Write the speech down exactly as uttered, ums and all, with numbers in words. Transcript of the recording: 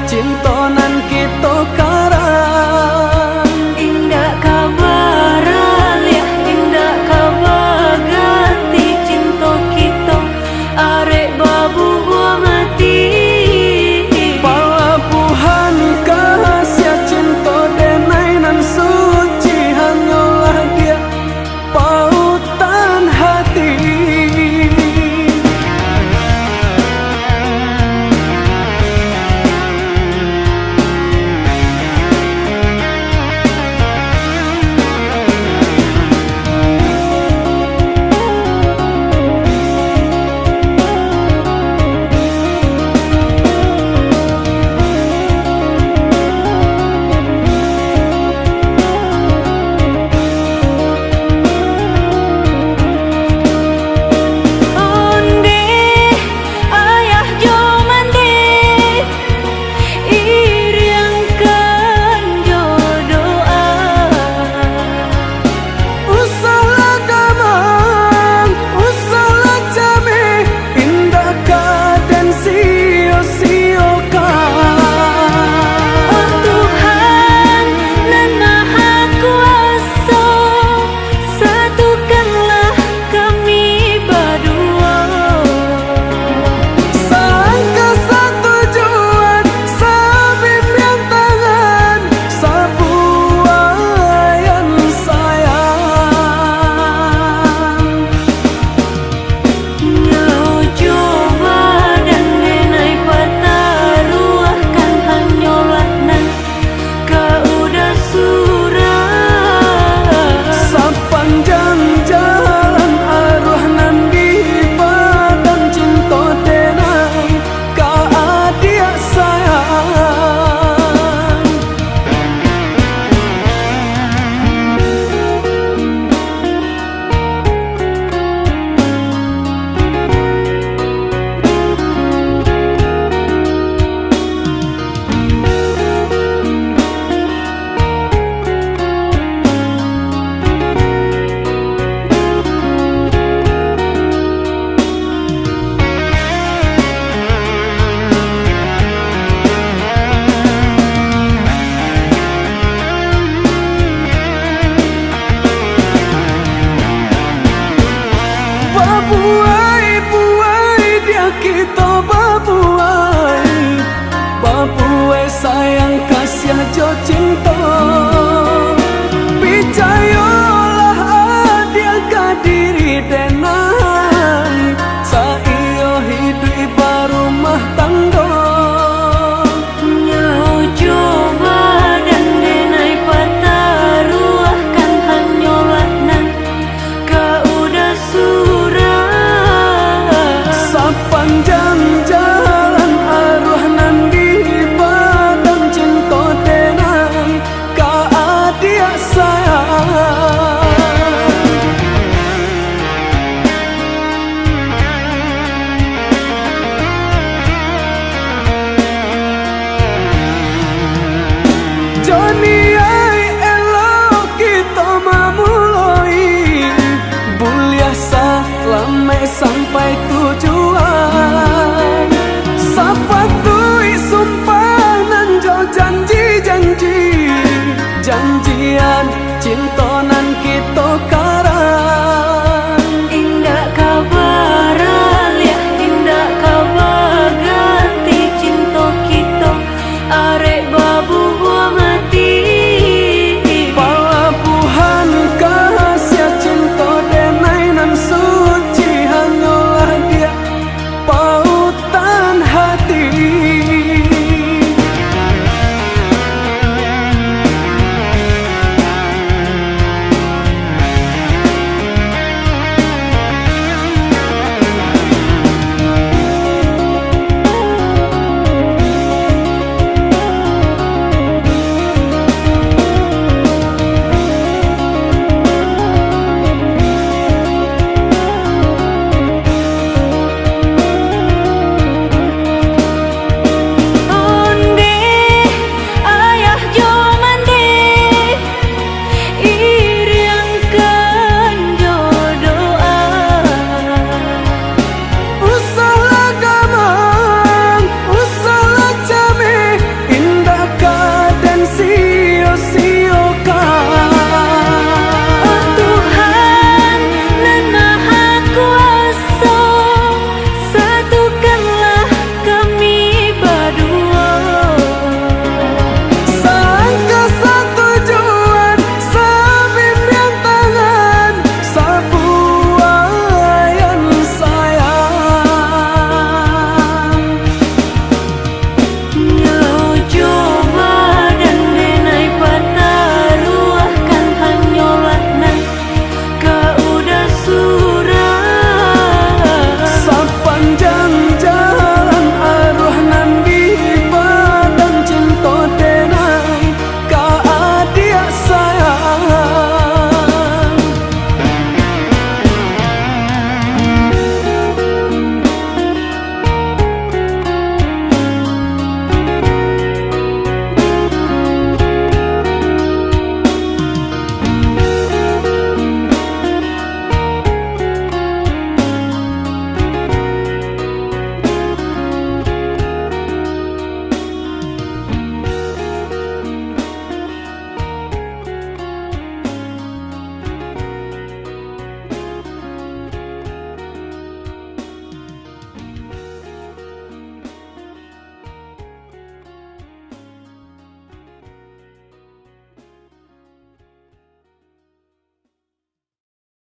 Cinto nan kito karang, indak ka baraliah, indak ka baganti cinto kito, arek babubuah mati. Palabuahan kasiah cinto denai nan suci, hanyolah Diak pautan hati. Ondeh ayah jo mandeh, iriangkan jo doa. Usahlah damang, usahlah cameh, indak ka den sio-siokan. Oh Tuhan nan Maha Kuaso, satukanlah kami baduo. Saangka satujuan, sabimbiang tangan, sabuayan sayang. Nyawa jo badan denai pataruahkan, hanyolah nan ka udah surang. Sapanjang jalan aruah nan di badan, cinto denai ka adiak sayang. Babuai-buai dia kito babuai, babuai sayang, kasiah jo cinto. Picayolah adiak ka diri denai, saiyo hiduik barumah tanggo. Nyawa jo badan denai pataruahkan, hanyolah nan ka udah surang. Sapanjang jalan aruah nan di badan, cinto denai ka adiak sayang. Janiai elok kito mamuloi, buliah salamek sampai tujuan. Sapatuik sumpah nan jo janji-janji, janjian cinto nan kito karang. Indak ka baraliah, indak ka baganti cinto kito, are